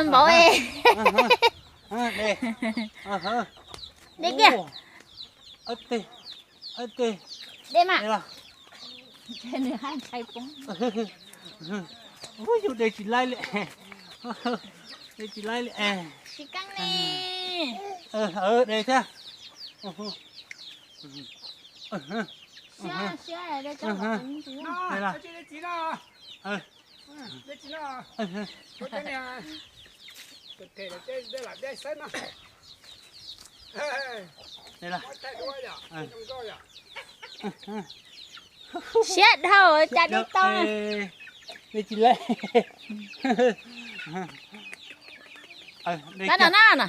Npaum e. De kiag. De mas. Yus de tsis laib li. De tsis laib li. Tsis keej li. De thiab. Siab dhau cas de tau. De tsis laib. Tab tom no na.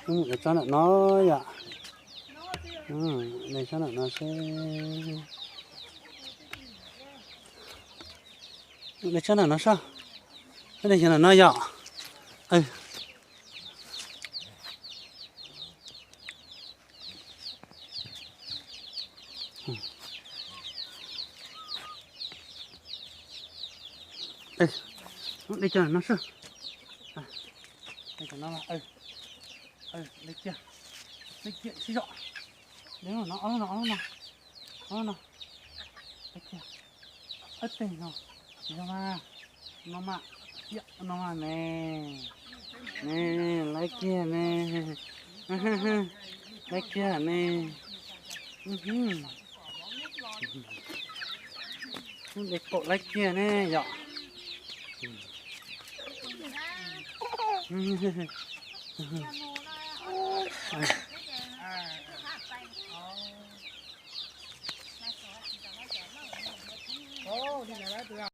Mus de tsob ntawm no yom. De tsob ntawm no seb. De tsob ntawm no seb. De xyov ntawm no yom. De cov no seb. De cov no, de kiag, de kiag sib zog. De no, ob lub no, ob lub no, ob lub no. De kiag, ob teg no, no mas, no mas ne, ne, laib kiag ne, laib kiag ne. De kaum laib kiag ne yom.